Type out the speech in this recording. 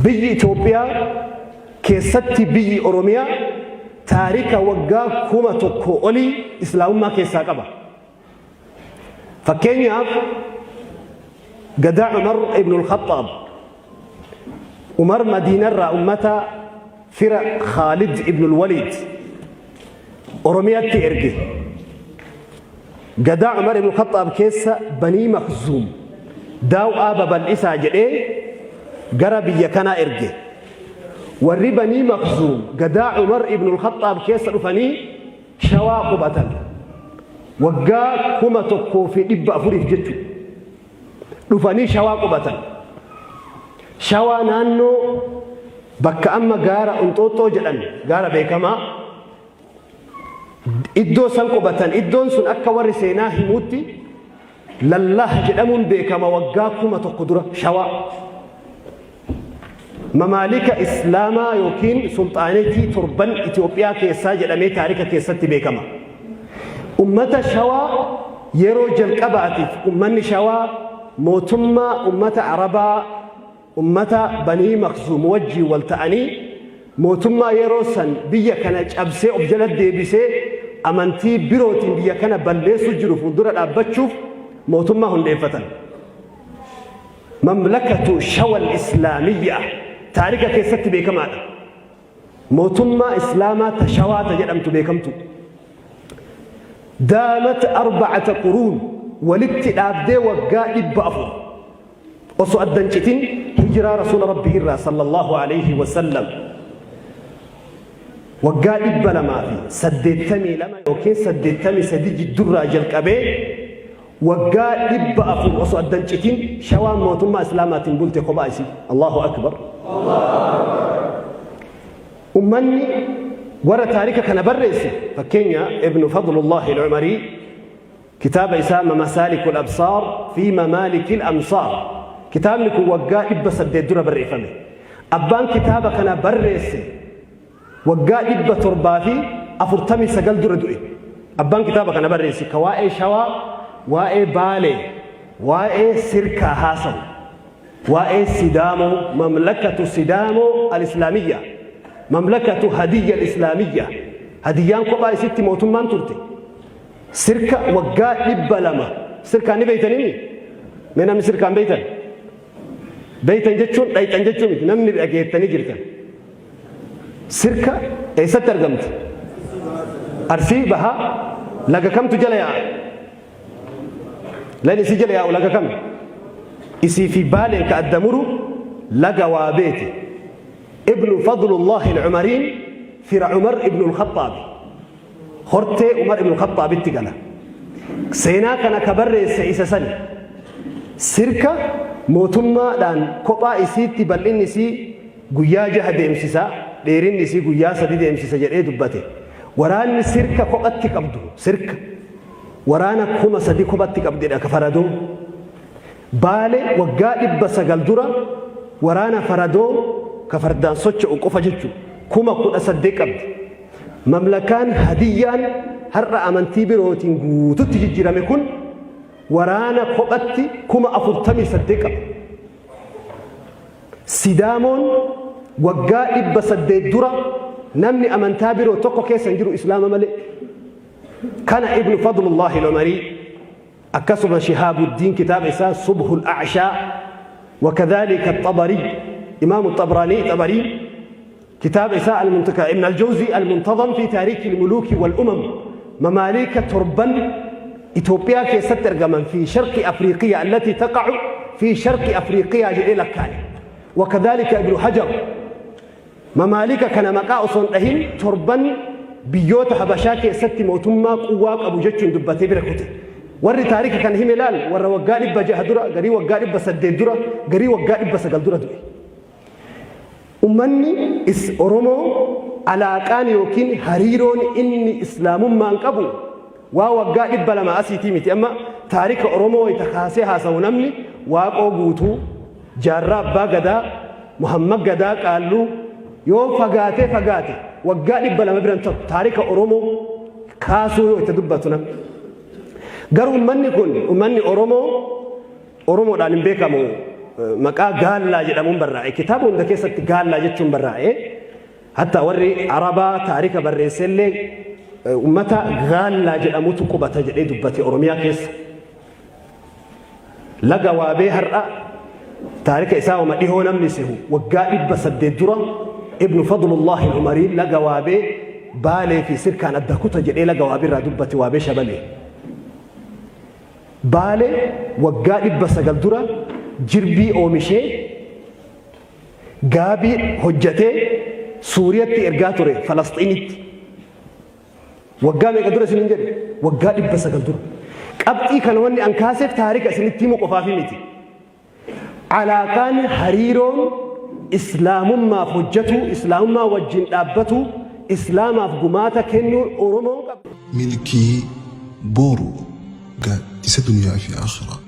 Biyyi Itoophiyaa keessatti biyyi Oromiyaa taarika waggaa 1000 olii islaamummaa keessaa qaba. Fakkeenyaaf, gadaa Umar ibn al-Khattaab. Umar Madiinarraa ummata fira Khaalid ibn al-Waliid Oromiyaatti erge. Gadaa Umar ibn al-Khattaab keessa Banii Makhzuum daaw'aa babal'isaa jedhee gara biyya kanaa erge. Warri Banii Makhzuum gadaa Umar ibn al-Khattaab keessa dhufanii Shawaa qubatan. Waggaa 1400f jechuudha. Dhufanii Shawaa qubatan. Shawaa naannoo bakka amma gaara Inxooxxoo jedhan, gaara beekamaa, iddoo san qubatan. Iddoon sun akka warri seenaa himuutti Lallaah jedhamuun beekama waggaa 1000 dura Shawaa. Mamaalika Islaamaa yookiin sulxaanetii torban Itoophiyaa keessaa jedhamee taarika keessatti beekama. Ummata Shawaa yeroo jalqabaatiif ummanni Shawaa mootummaa ummata Arabaa, ummata Banii Makhzuum wajjiin wal ta'anii mootummaa yeroo san biyya kana cabsee of jala deebisee amantii birootiin biyya kana balleessuu jiru fuuldura dhaabbachuuf mootummaa hundeeffatan. Mamlakatu Shawal Islaamiyya taarika keessatti beekamaadha. Mootummaa Islaamaa ta Shawaa ta jedhamtu beekamtu. Daamat arba'ata quruun, walitti dhaabdee waggaa 400 osoo addan citin, hijiraa Rasuula Rabbii irraa sallallahu alayhi wa sallam waggaa 282 yookiin 83 jiddurraa jalqabee waggaa 400 osoo addan citin Shawaan mootummaa Islaamaatiin bulte kophaa isii. Allahu akbar. Ummanni warra taarika kana barreesse, fakkeenya Ibnu Fadlullahi al-Umarii, kitaaba isaa Mamasaalikul Absaar fi Mamaalikil Amsaar, kitaabni kun waggaa 800 dura barreeffame. Abbaan kitaaba kana barreesse waggaa 749 dura du'e. Abbaan kitaaba kana barreesse ka waa'ee Shawaa, waa'ee Baalee, waa'ee Sirkaa haasawu, waa'ee Sidaamoo, Mamlakatu Sidaamoo al-Islaamiyya, Mamlakatu Hadiyya al-Islaamiyya. Hadiyyaan kophaa isitti mootummaan turte. Sirka waggaa 200. Sirkaan ni beeytanimi? Mee namni sirkaan beeytan? Beeytan jechuun dhayxan jechuu miti. Namni dhageettanii jirtan. Sirka eessatti argamti? Arsii Bahaa laga kamtu jala yaa'a? Lagni isii jala yaa'u laga kami? Isii fi Baaleen ka adda muru laga Waabeeti. Ibnu Fadlullahi al-Umariin fira Umar ibnu al-Khaxxaabi. Hortee Umar ibnu Khaxxaabitti gala. Seenaa kana ka barreesse isa sani. Sirka mootummaadhaan kophaa isiitti bal'inni isii guyyaa jaha deemsisa, dheerinni isii guyyaa sadi deemsisa jedhee dubbate. Waraanni Sirka kophatti qabdu, Sirka waraana 3000 kophatti qabdidha ka faradoo. Baale waggaa 900 dura waraana faradoo ka fardaan socho'u qofa jechu 18,000 qabdi. Mamlakaan Hadiyyaan har'a amantii birootiin guututti jijjiirame kun waraana kophatti 48,000 qaba. Sidaamoon waggaa 800 dura namni amantaa biroo tokko keessa hin jiru Islaama malee. Kana Ibnu Fadlullahi al-Umarii, akkasuma Shihaabuddiin kitaaba isaa Subhul A'shaa, wakadhalika Xabarii, Imaamu Xabraanii, Xabarii kitaaba isaa Al-Muntaka, Ibn al-Jawzi Al-Muntazam fi Taariikhi al-Muluuki wal-Umam, mamaaliika torban Itoophiyaa keessatti argaman fi sharqi Afriiqiyaa, allati taqa'u fi sharqi Afriiqiyaa jedhee lakkaa'e. Wakadhalika Ibnu Hajar mamaalika kana maqaa osoo hin dhahin torban biyyoota Habashaa keessatti mootummaa quwwaa qabu jechuun dubbatee bira kute. Warri taarika kana hime laal, warra waggaa 600 dura, garii waggaa 800 dura, garii waggaa 900 dura du'e. Ummanni is Oromoo alaaqaan yookiin hariiroon inni Islaamummaan qabu waa waggaa 200 asiitii miti. Amma taarika Oromoo wayita kaasee haasawu namni Waaqoo Guutuu, Jaarraa Abbaa Gadaa, Muhammad Gadaa Qaalluu yoo fagaatee fagaate waggaa 200 biran ta'u taarika Oromoo kaasuu yoo itti dubbatu namni. Garuu ummanni kun, ummanni Oromoo, Oromoodhaan hin beekamu. maqaa Gaallaa jedhamuun barraa'e. Kitaaba hunda keessatti Gaallaa jechuun barraa'e. Hatta warri Arabaa taarika barreessellee ummata Gaallaa jedhamutu qubata jedhee dubbate Oromiyaa keessa. Laga Waabee har'a taarika isaa wama dhihoo namni sehu, waggaa 800 dura Ibnu Fadlullahi Umariin laga Waabee Baalee fi Sirkaan adda kuta jedhee laga Waabee irraa dubbate, Waabee Shabalee. Baalee waggaa 900 dura jirbii oomishee, gaabii hojjetee Suuriyatti ergaa ture, Falasxiinitti. Waggaa meeqa dura isinin jedhe? Waggaa 900 dura. Qabxii kana wanni an kaaseef taarika isinitti himu qofaafi miti. Alaaqaan, hariiroon islaamummaaf hojjetu, islaamummaa wajjin dhaabbatu, islaamaaf gumaata kennuun Oromoon qabu. Milkii Boruu, gaaddisa duniyaa fi aakhiraa.